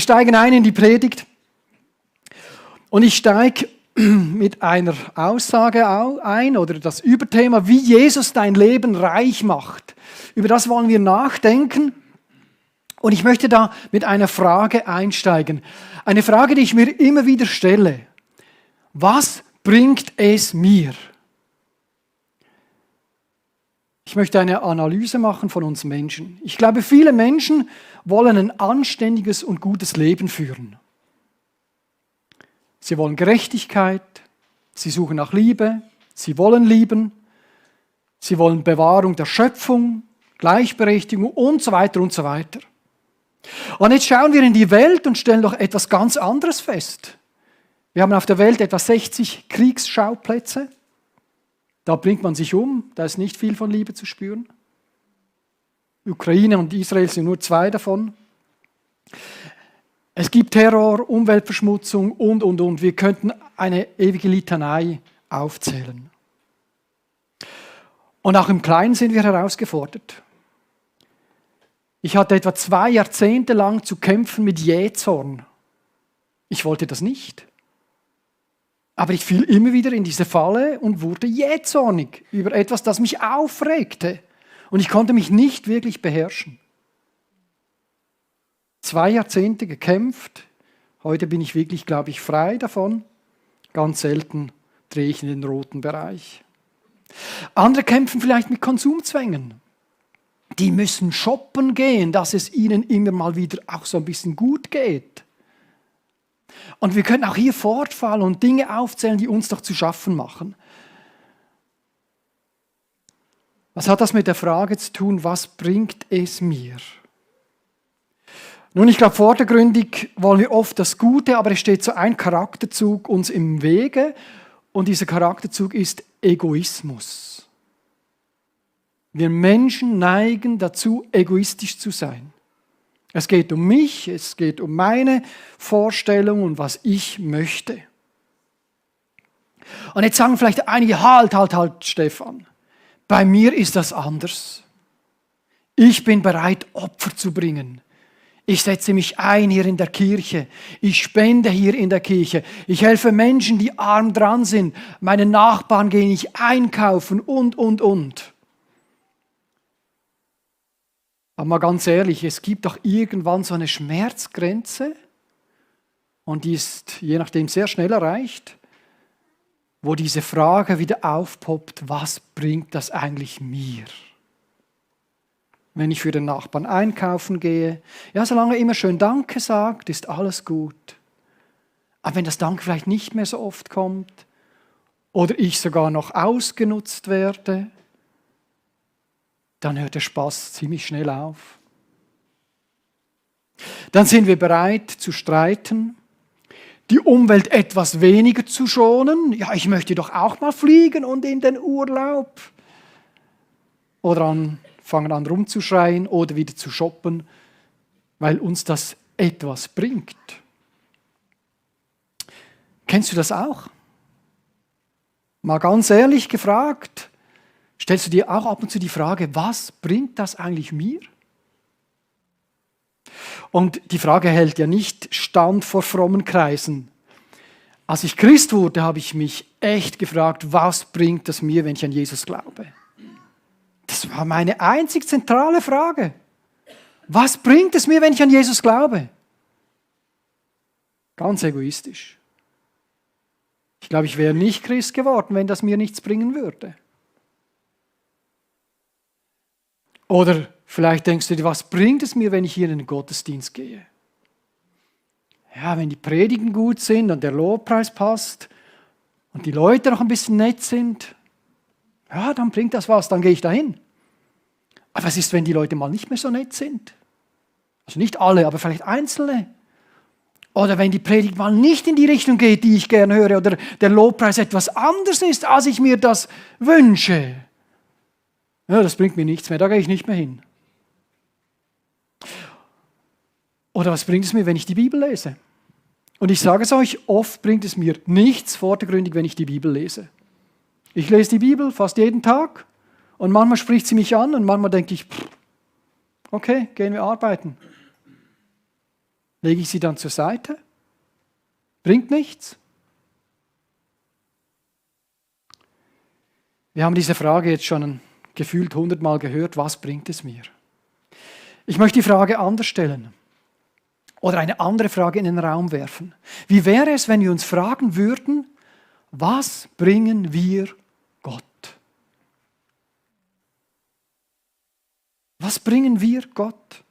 Wir steigen ein in die Predigt und ich steige mit einer Aussage ein oder das Überthema, wie Jesus dein Leben reich macht. Über das wollen wir nachdenken und ich möchte da mit einer Frage einsteigen. Eine Frage, die ich mir immer wieder stelle. Was bringt es mir? Ich möchte eine Analyse machen von uns Menschen. Ich glaube, viele Menschen wollen ein anständiges und gutes Leben führen. Sie wollen Gerechtigkeit, sie suchen nach Liebe, sie wollen lieben, sie wollen Bewahrung der Schöpfung, Gleichberechtigung und so weiter und so weiter. Und jetzt schauen wir in die Welt und stellen doch etwas ganz anderes fest. Wir haben auf der Welt etwa 60 Kriegsschauplätze. Da bringt man sich um, da ist nicht viel von Liebe zu spüren. Ukraine und Israel sind nur 2 davon. Es gibt Terror, Umweltverschmutzung und. Wir könnten eine ewige Litanei aufzählen. Und auch im Kleinen sind wir herausgefordert. Ich hatte etwa 2 Jahrzehnte lang zu kämpfen mit Jähzorn. Ich wollte das nicht. Aber ich fiel immer wieder in diese Falle und wurde jähzornig über etwas, das mich aufregte. Und ich konnte mich nicht wirklich beherrschen. 2 Jahrzehnte gekämpft. Heute bin ich wirklich, glaube ich, frei davon. Ganz selten drehe ich in den roten Bereich. Andere kämpfen vielleicht mit Konsumzwängen. Die müssen shoppen gehen, dass es ihnen immer mal wieder auch so ein bisschen gut geht. Und wir können auch hier fortfahren und Dinge aufzählen, die uns doch zu schaffen machen. Was hat das mit der Frage zu tun, was bringt es mir? Nun, ich glaube, vordergründig wollen wir oft das Gute, aber es steht so ein Charakterzug uns im Wege und dieser Charakterzug ist Egoismus. Wir Menschen neigen dazu, egoistisch zu sein. Es geht um mich, es geht um meine Vorstellung und was ich möchte. Und jetzt sagen vielleicht einige, halt, Stefan. Bei mir ist das anders. Ich bin bereit, Opfer zu bringen. Ich setze mich ein hier in der Kirche. Ich spende hier in der Kirche. Ich helfe Menschen, die arm dran sind. Meine Nachbarn gehe ich einkaufen und. Aber mal ganz ehrlich, es gibt doch irgendwann so eine Schmerzgrenze und die ist je nachdem sehr schnell erreicht, wo diese Frage wieder aufpoppt, was bringt das eigentlich mir? Wenn ich für den Nachbarn einkaufen gehe, ja, solange er immer schön Danke sagt, ist alles gut. Aber wenn das Danke vielleicht nicht mehr so oft kommt oder ich sogar noch ausgenutzt werde, dann hört der Spaß ziemlich schnell auf. Dann sind wir bereit zu streiten, die Umwelt etwas weniger zu schonen. Ja, ich möchte doch auch mal fliegen und in den Urlaub. Oder fangen an rumzuschreien oder wieder zu shoppen, weil uns das etwas bringt. Kennst du das auch? Mal ganz ehrlich gefragt, stellst du dir auch ab und zu die Frage, was bringt das eigentlich mir? Und die Frage hält ja nicht stand vor frommen Kreisen. Als ich Christ wurde, habe ich mich echt gefragt, was bringt das mir, wenn ich an Jesus glaube? Das war meine einzig zentrale Frage. Was bringt es mir, wenn ich an Jesus glaube? Ganz egoistisch. Ich glaube, ich wäre nicht Christ geworden, wenn das mir nichts bringen würde. Oder vielleicht denkst du dir, was bringt es mir, wenn ich hier in den Gottesdienst gehe? Ja, wenn die Predigen gut sind und der Lobpreis passt und die Leute noch ein bisschen nett sind, ja, dann bringt das was, dann gehe ich dahin. Aber was ist, wenn die Leute mal nicht mehr so nett sind? Also nicht alle, aber vielleicht Einzelne. Oder wenn die Predigt mal nicht in die Richtung geht, die ich gerne höre, oder der Lobpreis etwas anders ist, als ich mir das wünsche. Ja, das bringt mir nichts mehr, da gehe ich nicht mehr hin. Oder was bringt es mir, wenn ich die Bibel lese? Und ich sage es euch, oft bringt es mir nichts vordergründig, wenn ich die Bibel lese. Ich lese die Bibel fast jeden Tag und manchmal spricht sie mich an und manchmal denke ich, okay, gehen wir arbeiten. Lege ich sie dann zur Seite? Bringt nichts? Wir haben diese Frage jetzt schon gefühlt 100-mal gehört. Was bringt es mir? Ich möchte die Frage anders stellen oder eine andere Frage in den Raum werfen. Wie wäre es, wenn wir uns fragen würden, was bringen wir Gott? Was bringen wir Gott?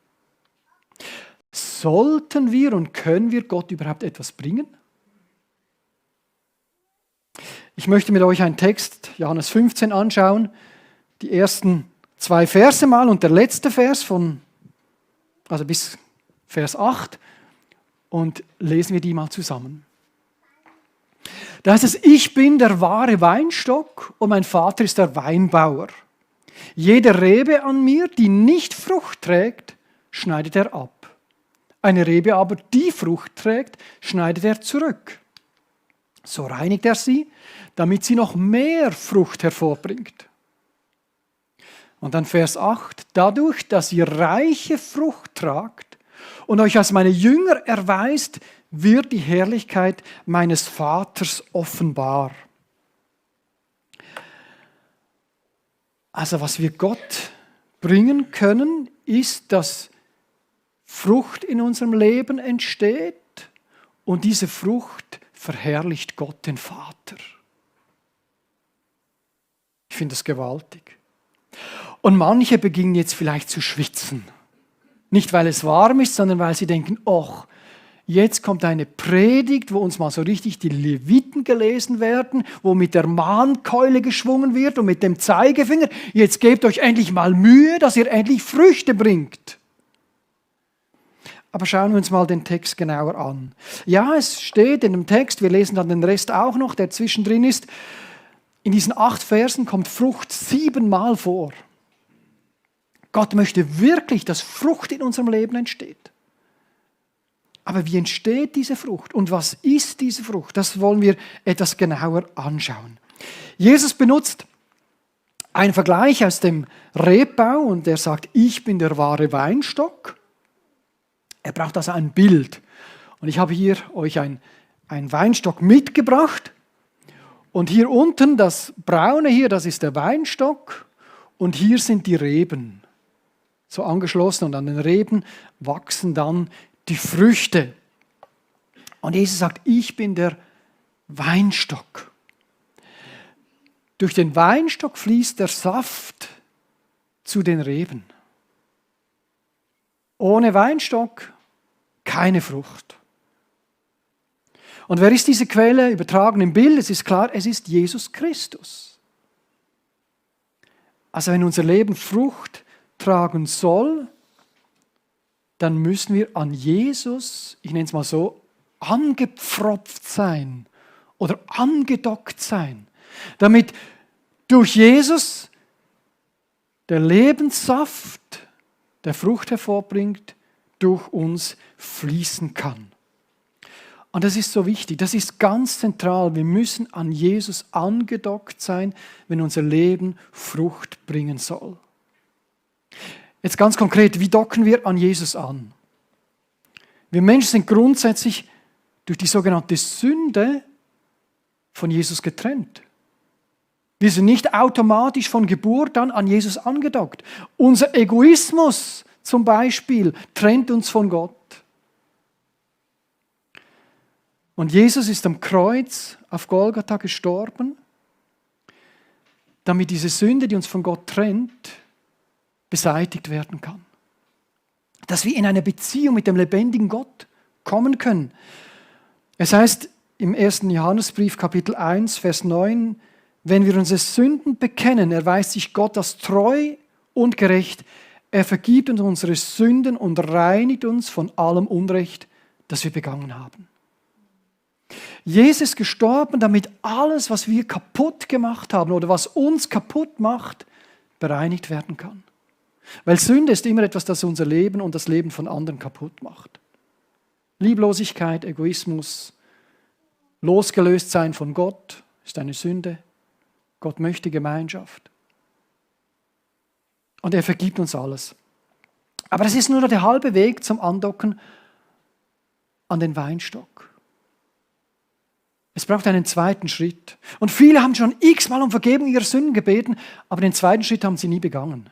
Sollten wir und können wir Gott überhaupt etwas bringen? Ich möchte mit euch einen Text, Johannes 15, anschauen. Die ersten 2 Verse mal und der letzte Vers also bis Vers 8. Und lesen wir die mal zusammen. Da heißt es, ich bin der wahre Weinstock und mein Vater ist der Weinbauer. Jede Rebe an mir, die nicht Frucht trägt, schneidet er ab. Eine Rebe aber, die Frucht trägt, schneidet er zurück. So reinigt er sie, damit sie noch mehr Frucht hervorbringt. Und dann Vers 8, dadurch, dass ihr reiche Frucht tragt und euch als meine Jünger erweist, wird die Herrlichkeit meines Vaters offenbar. Also was wir Gott bringen können, ist, dass Frucht in unserem Leben entsteht und diese Frucht verherrlicht Gott, den Vater. Ich finde das gewaltig. Und manche beginnen jetzt vielleicht zu schwitzen. Nicht, weil es warm ist, sondern weil sie denken, ach, jetzt kommt eine Predigt, wo uns mal so richtig die Leviten gelesen werden, wo mit der Mahnkeule geschwungen wird und mit dem Zeigefinger. Jetzt gebt euch endlich mal Mühe, dass ihr endlich Früchte bringt. Aber schauen wir uns mal den Text genauer an. Ja, es steht in dem Text, wir lesen dann den Rest auch noch, der zwischendrin ist. In diesen 8 Versen kommt Frucht 7-mal vor. Gott möchte wirklich, dass Frucht in unserem Leben entsteht. Aber wie entsteht diese Frucht und was ist diese Frucht? Das wollen wir etwas genauer anschauen. Jesus benutzt einen Vergleich aus dem Rebbau und er sagt, ich bin der wahre Weinstock. Er braucht also ein Bild. Und ich habe hier euch einen Weinstock mitgebracht. Und hier unten, das Braune hier, das ist der Weinstock. Und hier sind die Reben. So angeschlossen und an den Reben wachsen dann die Früchte. Und Jesus sagt, ich bin der Weinstock. Durch den Weinstock fließt der Saft zu den Reben. Ohne Weinstock keine Frucht. Und wer ist diese Quelle? Übertragen im Bild, es ist klar, es ist Jesus Christus. Also wenn unser Leben Frucht tragen soll, dann müssen wir an Jesus, ich nenne es mal so, angepfropft sein oder angedockt sein, damit durch Jesus der Lebenssaft, der Frucht hervorbringt, durch uns fließen kann. Und das ist so wichtig, das ist ganz zentral. Wir müssen an Jesus angedockt sein, wenn unser Leben Frucht bringen soll. Jetzt ganz konkret, wie docken wir an Jesus an? Wir Menschen sind grundsätzlich durch die sogenannte Sünde von Jesus getrennt. Wir sind nicht automatisch von Geburt an Jesus angedockt. Unser Egoismus zum Beispiel trennt uns von Gott. Und Jesus ist am Kreuz auf Golgatha gestorben, damit diese Sünde, die uns von Gott trennt, beseitigt werden kann. Dass wir in eine Beziehung mit dem lebendigen Gott kommen können. Es heißt im 1. Johannesbrief, Kapitel 1, Vers 9, wenn wir unsere Sünden bekennen, erweist sich Gott als treu und gerecht. Er vergibt uns unsere Sünden und reinigt uns von allem Unrecht, das wir begangen haben. Jesus ist gestorben, damit alles, was wir kaputt gemacht haben oder was uns kaputt macht, bereinigt werden kann. Weil Sünde ist immer etwas, das unser Leben und das Leben von anderen kaputt macht. Lieblosigkeit, Egoismus, losgelöst sein von Gott ist eine Sünde. Gott möchte Gemeinschaft. Und er vergibt uns alles. Aber es ist nur der halbe Weg zum Andocken an den Weinstock. Es braucht einen zweiten Schritt. Und viele haben schon x-mal um Vergebung ihrer Sünden gebeten, aber den zweiten Schritt haben sie nie begangen.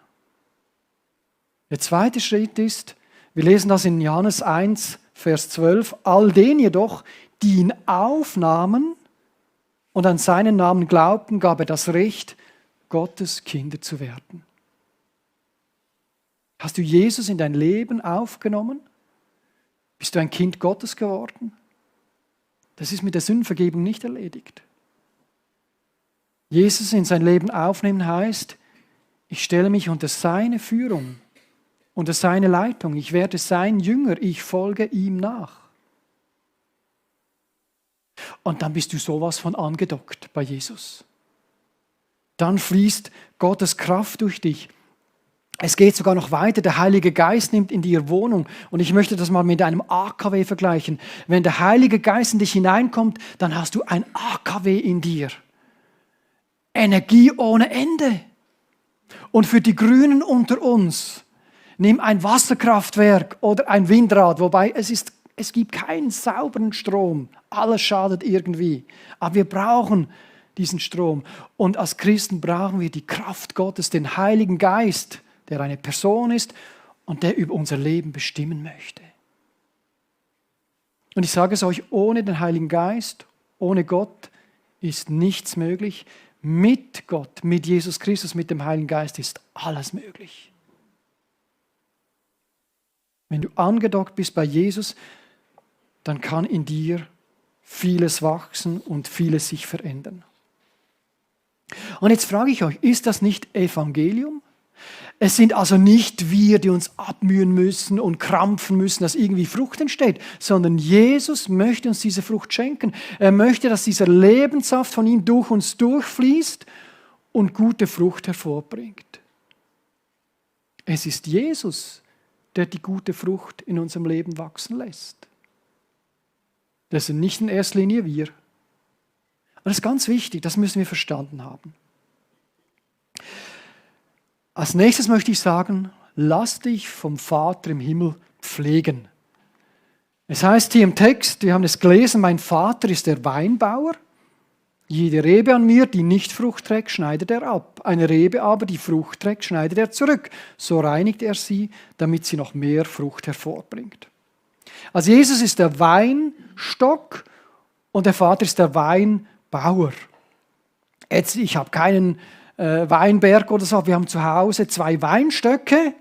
Der zweite Schritt ist, wir lesen das in Johannes 1, Vers 12, all denen jedoch, die ihn aufnahmen und an seinen Namen glaubten, gab er das Recht, Gottes Kinder zu werden. Hast du Jesus in dein Leben aufgenommen? Bist du ein Kind Gottes geworden? Das ist mit der Sündenvergebung nicht erledigt. Jesus in sein Leben aufnehmen heißt, ich stelle mich unter seine Führung, unter seine Leitung. Ich werde sein Jünger, ich folge ihm nach. Und dann bist du sowas von angedockt bei Jesus. Dann fließt Gottes Kraft durch dich. Es geht sogar noch weiter. Der Heilige Geist nimmt in dir Wohnung. Und ich möchte das mal mit einem AKW vergleichen. Wenn der Heilige Geist in dich hineinkommt, dann hast du ein AKW in dir. Energie ohne Ende. Und für die Grünen unter uns, nimm ein Wasserkraftwerk oder ein Windrad, wobei es gibt keinen sauberen Strom. Alles schadet irgendwie. Aber wir brauchen diesen Strom. Und als Christen brauchen wir die Kraft Gottes, den Heiligen Geist, der eine Person ist und der über unser Leben bestimmen möchte. Und ich sage es euch, ohne den Heiligen Geist, ohne Gott ist nichts möglich. Mit Gott, mit Jesus Christus, mit dem Heiligen Geist ist alles möglich. Wenn du angedockt bist bei Jesus, dann kann in dir vieles wachsen und vieles sich verändern. Und jetzt frage ich euch, ist das nicht Evangelium? Es sind also nicht wir, die uns abmühen müssen und krampfen müssen, dass irgendwie Frucht entsteht, sondern Jesus möchte uns diese Frucht schenken. Er möchte, dass dieser Lebenssaft von ihm durch uns durchfließt und gute Frucht hervorbringt. Es ist Jesus, der die gute Frucht in unserem Leben wachsen lässt. Das sind nicht in erster Linie wir. Und das ist ganz wichtig, das müssen wir verstanden haben. Als nächstes möchte ich sagen, lass dich vom Vater im Himmel pflegen. Es heißt hier im Text, wir haben es gelesen, mein Vater ist der Weinbauer. Jede Rebe an mir, die nicht Frucht trägt, schneidet er ab. Eine Rebe aber, die Frucht trägt, schneidet er zurück. So reinigt er sie, damit sie noch mehr Frucht hervorbringt. Also Jesus ist der Weinstock und der Vater ist der Weinbauer. Jetzt, ich habe keinen Weinberg oder so, wir haben zu Hause 2 Weinstöcke,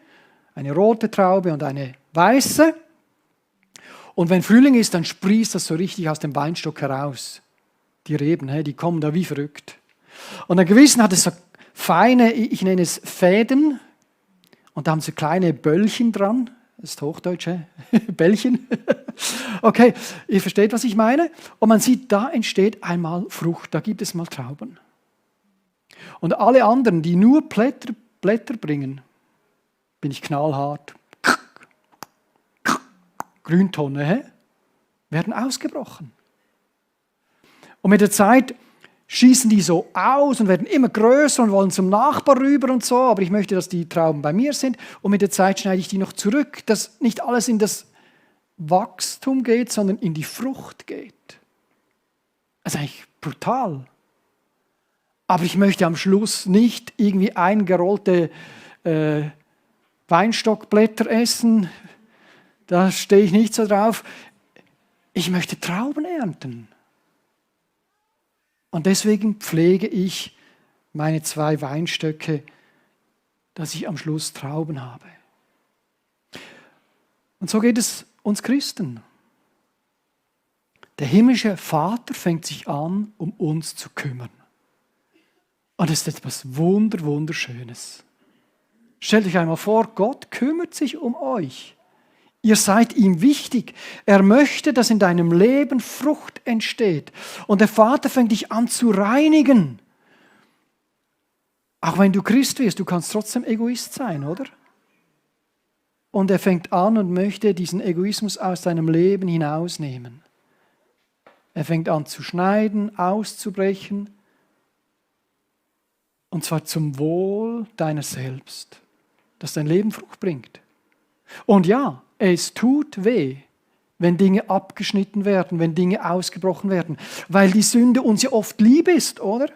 eine rote Traube und eine weiße. Und wenn Frühling ist, dann sprießt das so richtig aus dem Weinstock heraus. Die Reben, die kommen da wie verrückt. Und an gewissen hat es so feine, ich nenne es Fäden, und da haben sie kleine Böllchen dran. Das ist Hochdeutsch, Bällchen. Okay, ihr versteht, was ich meine. Und man sieht, da entsteht einmal Frucht, da gibt es mal Trauben. Und alle anderen, die nur Blätter bringen, bin ich knallhart, Grüntonne, werden ausgebrochen. Und mit der Zeit schießen die so aus und werden immer größer und wollen zum Nachbar rüber und so, aber ich möchte, dass die Trauben bei mir sind. Und mit der Zeit schneide ich die noch zurück, dass nicht alles in das Wachstum geht, sondern in die Frucht geht. Das ist eigentlich brutal. Aber ich möchte am Schluss nicht irgendwie eingerollte Weinstockblätter essen. Da stehe ich nicht so drauf. Ich möchte Trauben ernten. Und deswegen pflege ich meine 2 Weinstöcke, dass ich am Schluss Trauben habe. Und so geht es uns Christen. Der himmlische Vater fängt sich an, um uns zu kümmern. Und das ist etwas Wunderschönes. Stellt euch einmal vor, Gott kümmert sich um euch. Ihr seid ihm wichtig. Er möchte, dass in deinem Leben Frucht entsteht. Und der Vater fängt dich an zu reinigen. Auch wenn du Christ wirst, du kannst trotzdem Egoist sein, oder? Und er fängt an und möchte diesen Egoismus aus deinem Leben hinausnehmen. Er fängt an zu schneiden, auszubrechen. Und zwar zum Wohl deiner selbst, dass dein Leben Frucht bringt. Und ja, es tut weh, wenn Dinge abgeschnitten werden, wenn Dinge ausgebrochen werden, weil die Sünde uns ja oft lieb ist, oder?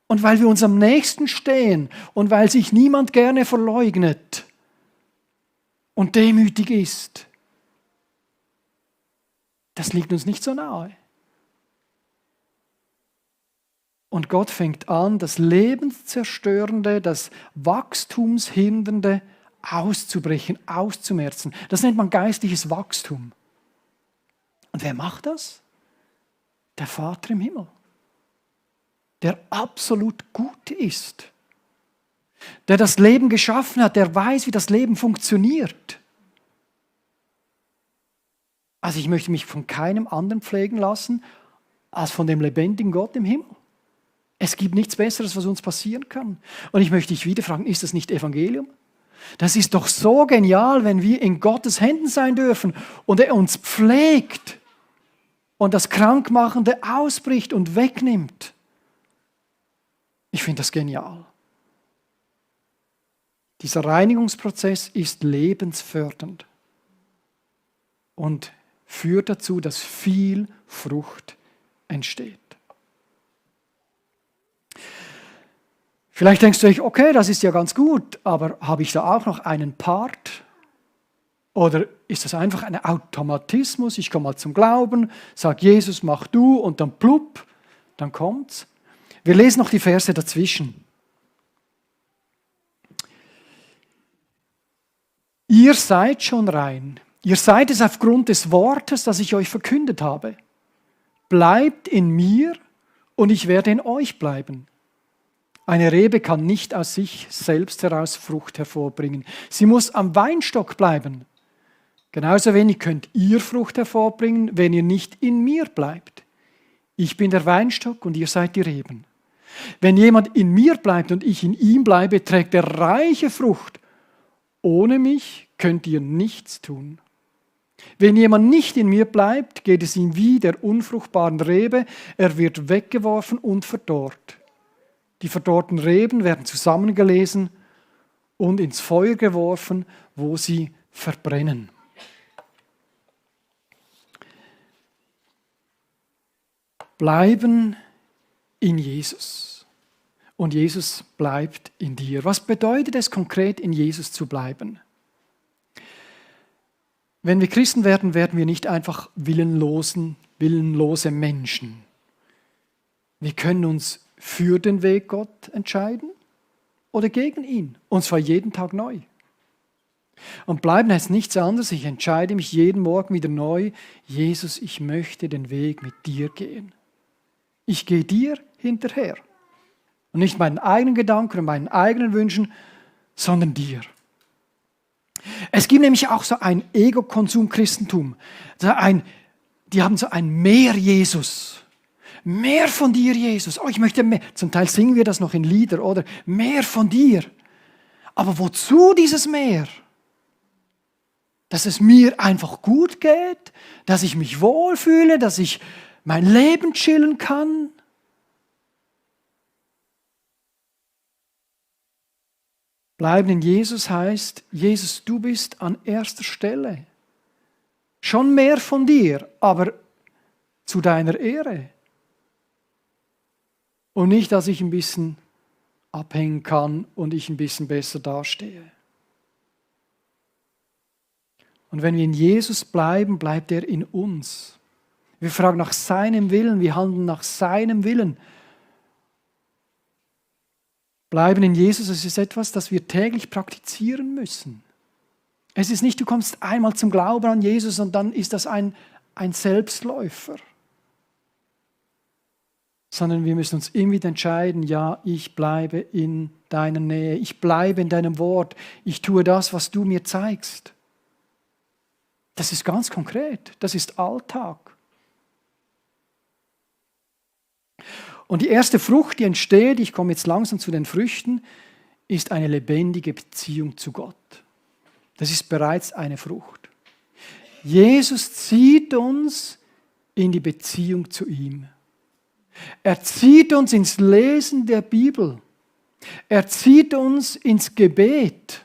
Und weil wir uns am nächsten stehen und weil sich niemand gerne verleugnet und demütig ist. Das liegt uns nicht so nahe. Und Gott fängt an, das Lebenszerstörende, das Wachstumshindernde auszubrechen, auszumerzen. Das nennt man geistliches Wachstum. Und wer macht das? Der Vater im Himmel, der absolut gut ist, der das Leben geschaffen hat, der weiß, wie das Leben funktioniert. Also ich möchte mich von keinem anderen pflegen lassen, als von dem lebendigen Gott im Himmel. Es gibt nichts Besseres, was uns passieren kann. Und ich möchte dich wieder fragen, ist das nicht Evangelium? Das ist doch so genial, wenn wir in Gottes Händen sein dürfen und er uns pflegt und das Krankmachende ausbricht und wegnimmt. Ich finde das genial. Dieser Reinigungsprozess ist lebensfördernd und führt dazu, dass viel Frucht entsteht. Vielleicht denkst du euch, okay, das ist ja ganz gut, aber habe ich da auch noch einen Part? Oder ist das einfach ein Automatismus? Ich komme mal zum Glauben, sage Jesus, mach du und dann plupp, dann kommt's. Wir lesen noch die Verse dazwischen. Ihr seid schon rein. Ihr seid es aufgrund des Wortes, das ich euch verkündet habe. Bleibt in mir und ich werde in euch bleiben. Eine Rebe kann nicht aus sich selbst heraus Frucht hervorbringen. Sie muss am Weinstock bleiben. Genauso wenig könnt ihr Frucht hervorbringen, wenn ihr nicht in mir bleibt. Ich bin der Weinstock und ihr seid die Reben. Wenn jemand in mir bleibt und ich in ihm bleibe, trägt er reiche Frucht. Ohne mich könnt ihr nichts tun. Wenn jemand nicht in mir bleibt, geht es ihm wie der unfruchtbaren Rebe, er wird weggeworfen und verdorrt. Die verdorrten Reben werden zusammengelesen und ins Feuer geworfen, wo sie verbrennen. Bleiben in Jesus. Und Jesus bleibt in dir. Was bedeutet es konkret, in Jesus zu bleiben? Wenn wir Christen werden, werden wir nicht einfach willenlose Menschen. Wir können uns für den Weg Gott entscheiden oder gegen ihn. Und zwar jeden Tag neu. Und bleiben heißt nichts anderes. Ich entscheide mich jeden Morgen wieder neu. Jesus, ich möchte den Weg mit dir gehen. Ich gehe dir hinterher. Und nicht meinen eigenen Gedanken und meinen eigenen Wünschen, sondern dir. Es gibt nämlich auch so ein Ego-Konsum-Christentum. Die haben so ein Mehr Jesus. Mehr von dir, Jesus. Oh, ich möchte mehr. Zum Teil singen wir das noch in Lieder, oder? Mehr von dir. Aber wozu dieses Mehr? Dass es mir einfach gut geht, dass ich mich wohlfühle, dass ich mein Leben chillen kann. Bleiben in Jesus heißt, Jesus, du bist an erster Stelle. Schon mehr von dir, aber zu deiner Ehre. Und nicht, dass ich ein bisschen abhängen kann und ich ein bisschen besser dastehe. Und wenn wir in Jesus bleiben, bleibt er in uns. Wir fragen nach seinem Willen, wir handeln nach seinem Willen. Bleiben in Jesus, es ist etwas, das wir täglich praktizieren müssen. Es ist nicht, du kommst einmal zum Glauben an Jesus und dann ist das ein Selbstläufer. Sondern wir müssen uns immer wieder entscheiden, ja, ich bleibe in deiner Nähe, ich bleibe in deinem Wort, ich tue das, was du mir zeigst. Das ist ganz konkret, das ist Alltag. Und die erste Frucht, die entsteht, ich komme jetzt langsam zu den Früchten, ist eine lebendige Beziehung zu Gott. Das ist bereits eine Frucht. Jesus zieht uns in die Beziehung zu ihm. Er zieht uns ins Lesen der Bibel. Er zieht uns ins Gebet.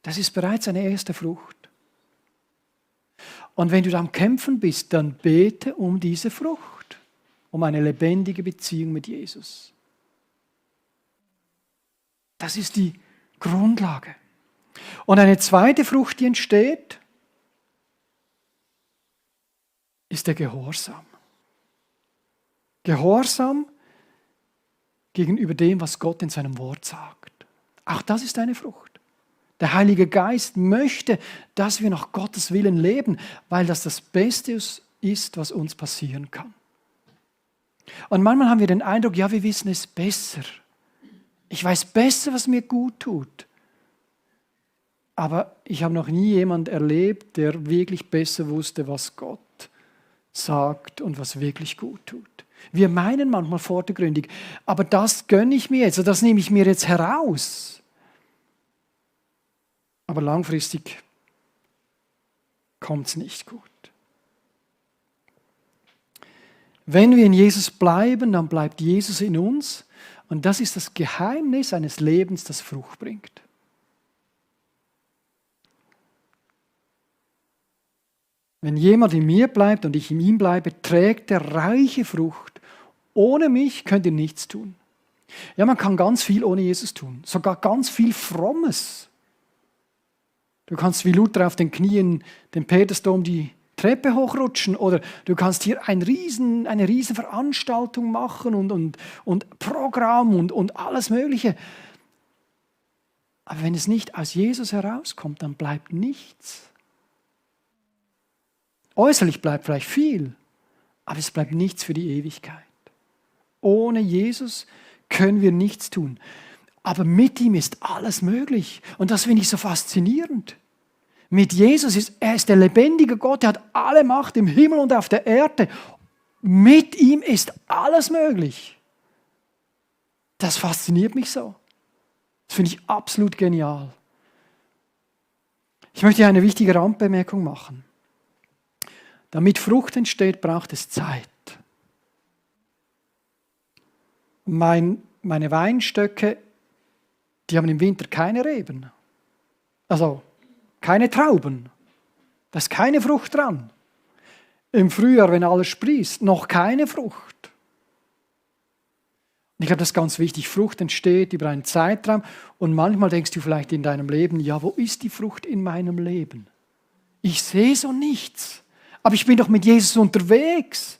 Das ist bereits eine erste Frucht. Und wenn du da am Kämpfen bist, dann bete um diese Frucht, um eine lebendige Beziehung mit Jesus. Das ist die Grundlage. Und eine zweite Frucht, die entsteht, ist der Gehorsam. Gehorsam gegenüber dem, was Gott in seinem Wort sagt. Auch das ist eine Frucht. Der Heilige Geist möchte, dass wir nach Gottes Willen leben, weil das das Beste ist, was uns passieren kann. Und manchmal haben wir den Eindruck, ja, wir wissen es besser. Ich weiß besser, was mir gut tut. Aber ich habe noch nie jemanden erlebt, der wirklich besser wusste, was Gott sagt und was wirklich gut tut. Wir meinen manchmal vordergründig, aber das gönne ich mir jetzt, oder das nehme ich mir jetzt heraus. Aber langfristig kommt es nicht gut. Wenn wir in Jesus bleiben, dann bleibt Jesus in uns. Und das ist das Geheimnis eines Lebens, das Frucht bringt. Wenn jemand in mir bleibt und ich in ihm bleibe, trägt er reiche Frucht. Ohne mich könnt ihr nichts tun. Ja, man kann ganz viel ohne Jesus tun. Sogar ganz viel Frommes. Du kannst wie Luther auf den Knien den Petersdom die Treppe hochrutschen oder du kannst hier eine riesen Veranstaltung machen und Programm und alles Mögliche. Aber wenn es nicht aus Jesus herauskommt, dann bleibt nichts. Äußerlich bleibt vielleicht viel, aber es bleibt nichts für die Ewigkeit. Ohne Jesus können wir nichts tun. Aber mit ihm ist alles möglich. Und das finde ich so faszinierend. Mit Jesus er ist der lebendige Gott, er hat alle Macht im Himmel und auf der Erde. Mit ihm ist alles möglich. Das fasziniert mich so. Das finde ich absolut genial. Ich möchte hier eine wichtige Randbemerkung machen. Damit Frucht entsteht, braucht es Zeit. Meine Weinstöcke, die haben im Winter keine Reben. Also keine Trauben. Da ist keine Frucht dran. Im Frühjahr, wenn alles sprießt, noch keine Frucht. Und ich glaube, das ist ganz wichtig. Frucht entsteht über einen Zeitraum. Und manchmal denkst du vielleicht in deinem Leben, ja, wo ist die Frucht in meinem Leben? Ich sehe so nichts. Aber ich bin doch mit Jesus unterwegs.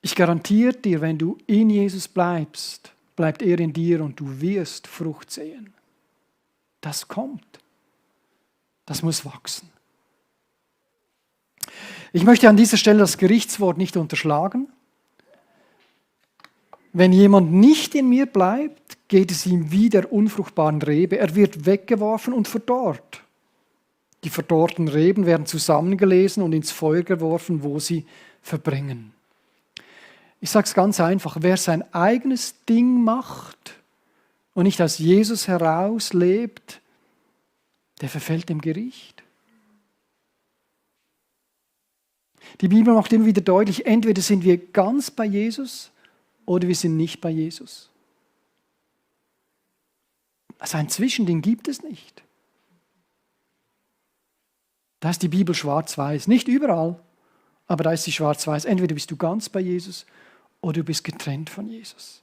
Ich garantiere dir, wenn du in Jesus bleibst, bleibt er in dir und du wirst Frucht sehen. Das kommt. Das muss wachsen. Ich möchte an dieser Stelle das Gerichtswort nicht unterschlagen. Wenn jemand nicht in mir bleibt, geht es ihm wie der unfruchtbaren Rebe. Er wird weggeworfen und verdorrt. Die verdorrten Reben werden zusammengelesen und ins Feuer geworfen, wo sie verbrennen. Ich sage es ganz einfach, wer sein eigenes Ding macht und nicht aus Jesus heraus lebt, der verfällt dem Gericht. Die Bibel macht immer wieder deutlich, entweder sind wir ganz bei Jesus oder wir sind nicht bei Jesus. Also ein Zwischending gibt es nicht. Da ist die Bibel schwarz-weiß. Nicht überall, aber da ist sie schwarz-weiß. Entweder bist du ganz bei Jesus oder du bist getrennt von Jesus.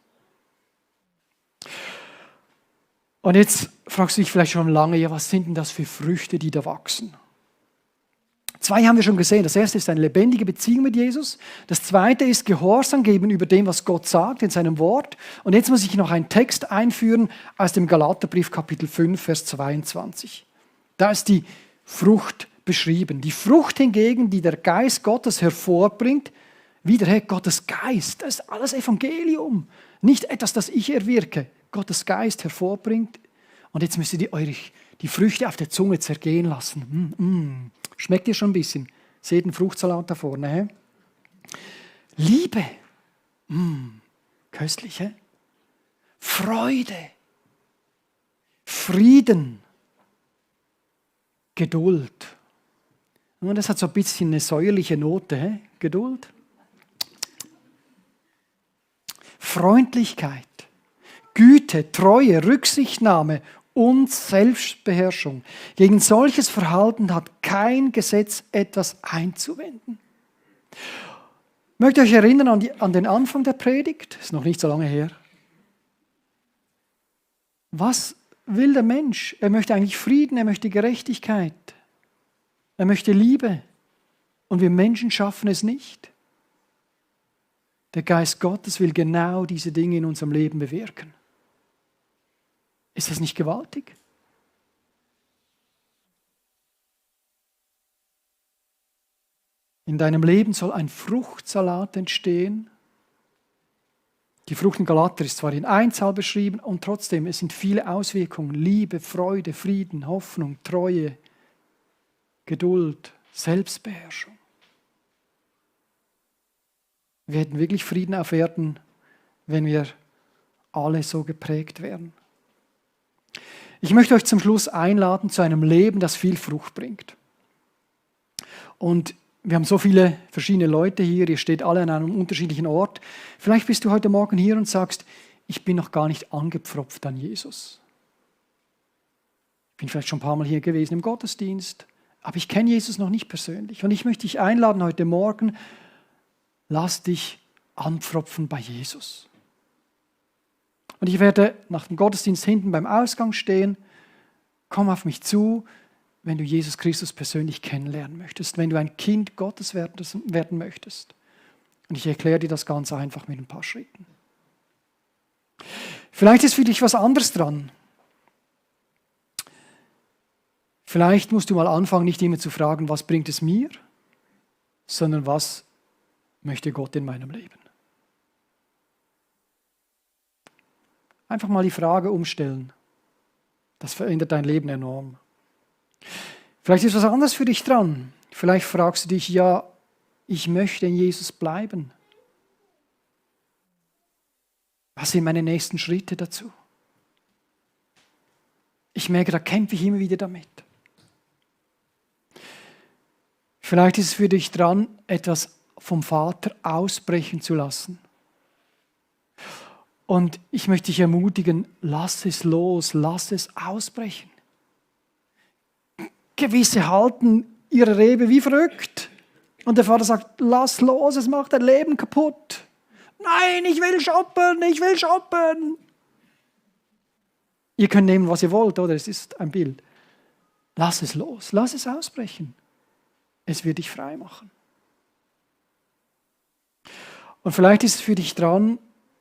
Und jetzt fragst du dich vielleicht schon lange, ja, was sind denn das für Früchte, die da wachsen? 2 haben wir schon gesehen. Das erste ist eine lebendige Beziehung mit Jesus. Das zweite ist Gehorsam gegenüber dem, was Gott sagt in seinem Wort. Und jetzt muss ich noch einen Text einführen aus dem Galaterbrief Kapitel 5, Vers 22. Da ist die Frucht beschrieben. Die Frucht hingegen, die der Geist Gottes hervorbringt, wie der Herr Gottes Geist, das ist alles Evangelium. Nicht etwas, das ich erwirke. Gottes Geist hervorbringt. Und jetzt müsst ihr euch die Früchte auf der Zunge zergehen lassen. Schmeckt ihr schon ein bisschen? Seht den Fruchtsalat da vorne. He? Liebe. Köstlich. He? Freude. Frieden. Geduld. Und das hat so ein bisschen eine säuerliche Note. He? Geduld. Freundlichkeit. Güte, Treue, Rücksichtnahme und Selbstbeherrschung. Gegen solches Verhalten hat kein Gesetz etwas einzuwenden. Mögt ihr euch erinnern an den Anfang der Predigt? Ist noch nicht so lange her. Was will der Mensch? Er möchte eigentlich Frieden, er möchte Gerechtigkeit, er möchte Liebe. Und wir Menschen schaffen es nicht. Der Geist Gottes will genau diese Dinge in unserem Leben bewirken. Ist das nicht gewaltig? In deinem Leben soll ein Fruchtsalat entstehen. Die Frucht in Galater ist zwar in Einzahl beschrieben und trotzdem, es sind viele Auswirkungen. Liebe, Freude, Frieden, Hoffnung, Treue, Geduld, Selbstbeherrschung. Wir hätten wirklich Frieden auf Erden, wenn wir alle so geprägt wären. Ich möchte euch zum Schluss einladen zu einem Leben, das viel Frucht bringt. Und wir haben so viele verschiedene Leute hier, ihr steht alle an einem unterschiedlichen Ort. Vielleicht bist du heute Morgen hier und sagst, ich bin noch gar nicht angepfropft an Jesus. Ich bin vielleicht schon ein paar Mal hier gewesen im Gottesdienst, aber ich kenne Jesus noch nicht persönlich. Und ich möchte dich einladen heute Morgen, lass dich anpfropfen bei Jesus. Und ich werde nach dem Gottesdienst hinten beim Ausgang stehen. Komm auf mich zu, wenn du Jesus Christus persönlich kennenlernen möchtest, wenn du ein Kind Gottes werden möchtest. Und ich erkläre dir das ganz einfach mit ein paar Schritten. Vielleicht ist für dich was anderes dran. Vielleicht musst du mal anfangen, nicht immer zu fragen, was bringt es mir, sondern was möchte Gott in meinem Leben. Einfach mal die Frage umstellen. Das verändert dein Leben enorm. Vielleicht ist was anderes für dich dran. Vielleicht fragst du dich, ja, ich möchte in Jesus bleiben. Was sind meine nächsten Schritte dazu? Ich merke, da kämpfe ich immer wieder damit. Vielleicht ist es für dich dran, etwas vom Vater ausbrechen zu lassen. Und ich möchte dich ermutigen, lass es los, lass es ausbrechen. Gewisse halten ihre Rebe wie verrückt. Und der Vater sagt, lass los, es macht dein Leben kaputt. Nein, ich will shoppen, ich will shoppen. Ihr könnt nehmen, was ihr wollt, oder? Es ist ein Bild. Lass es los, lass es ausbrechen. Es wird dich frei machen. Und vielleicht ist es für dich dran,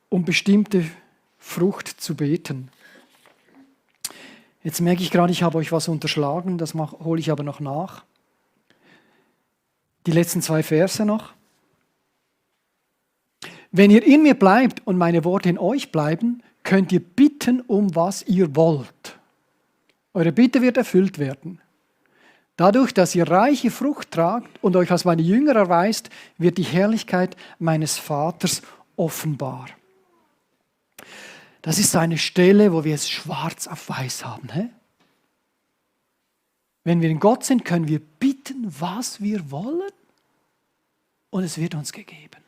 um bestimmte Frucht zu beten. Jetzt merke ich gerade, ich habe euch was unterschlagen, das hole ich aber noch nach. Die letzten 2 Verse noch. Wenn ihr in mir bleibt und meine Worte in euch bleiben, könnt ihr bitten, um was ihr wollt. Eure Bitte wird erfüllt werden. Dadurch, dass ihr reiche Frucht tragt und euch als meine Jünger erweist, wird die Herrlichkeit meines Vaters offenbar. Das ist so eine Stelle, wo wir es schwarz auf weiß haben. He? Wenn wir in Gott sind, können wir bitten, was wir wollen, und es wird uns gegeben.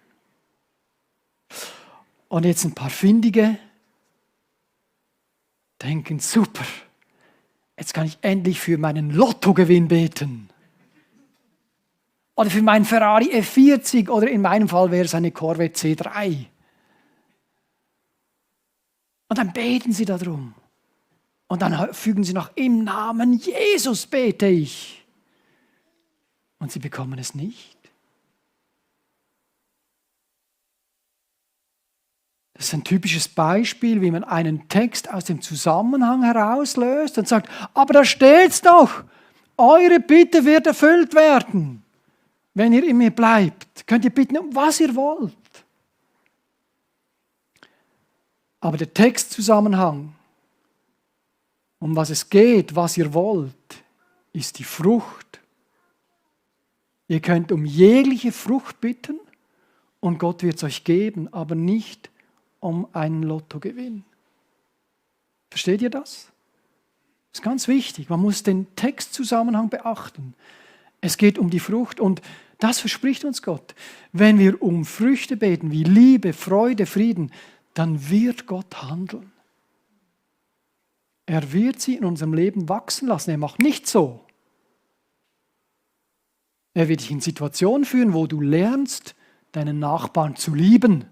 Und jetzt ein paar Findige denken, super, jetzt kann ich endlich für meinen Lottogewinn beten. Oder für meinen Ferrari F40 oder in meinem Fall wäre es eine Corvette C3. Und dann beten sie darum. Und dann fügen sie noch, im Namen Jesus bete ich. Und sie bekommen es nicht. Das ist ein typisches Beispiel, wie man einen Text aus dem Zusammenhang herauslöst und sagt, aber da steht's doch, eure Bitte wird erfüllt werden. Wenn ihr in mir bleibt, könnt ihr bitten, um was ihr wollt. Aber der Textzusammenhang, um was es geht, was ihr wollt, ist die Frucht. Ihr könnt um jegliche Frucht bitten und Gott wird es euch geben, aber nicht um einen Lottogewinn. Versteht ihr das? Das ist ganz wichtig. Man muss den Textzusammenhang beachten. Es geht um die Frucht und das verspricht uns Gott. Wenn wir um Früchte beten, wie Liebe, Freude, Frieden, dann wird Gott handeln. Er wird sie in unserem Leben wachsen lassen. Er macht nicht so. Er wird dich in Situationen führen, wo du lernst, deinen Nachbarn zu lieben.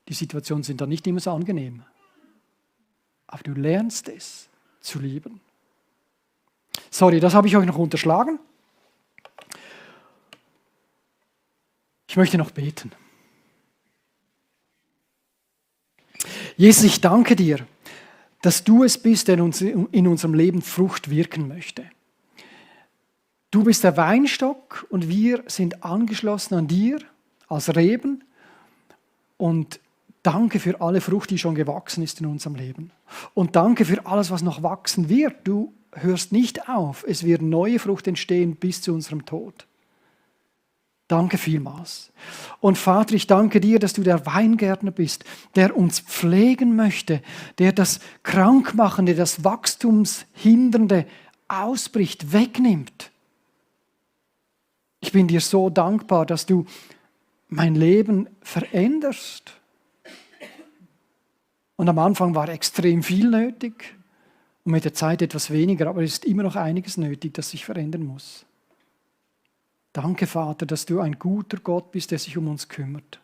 Die Situationen sind dann nicht immer so angenehm. Aber du lernst es zu lieben. Sorry, das habe ich euch noch unterschlagen. Ich möchte noch beten. Jesus, ich danke dir, dass du es bist, der uns in unserem Leben Frucht wirken möchte. Du bist der Weinstock und wir sind angeschlossen an dir als Reben. Und danke für alle Frucht, die schon gewachsen ist in unserem Leben. Und danke für alles, was noch wachsen wird. Du hörst nicht auf. Es wird neue Frucht entstehen bis zu unserem Tod. Danke vielmals. Und Vater, ich danke dir, dass du der Weingärtner bist, der uns pflegen möchte, der das Krankmachende, das Wachstumshindernde ausbricht, wegnimmt. Ich bin dir so dankbar, dass du mein Leben veränderst. Und am Anfang war extrem viel nötig und mit der Zeit etwas weniger, aber es ist immer noch einiges nötig, das sich verändern muss. Danke, Vater, dass du ein guter Gott bist, der sich um uns kümmert.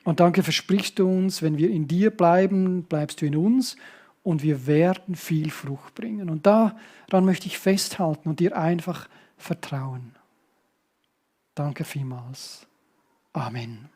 Und danke, versprichst du uns, wenn wir in dir bleiben, bleibst du in uns und wir werden viel Frucht bringen. Und daran möchte ich festhalten und dir einfach vertrauen. Danke vielmals. Amen.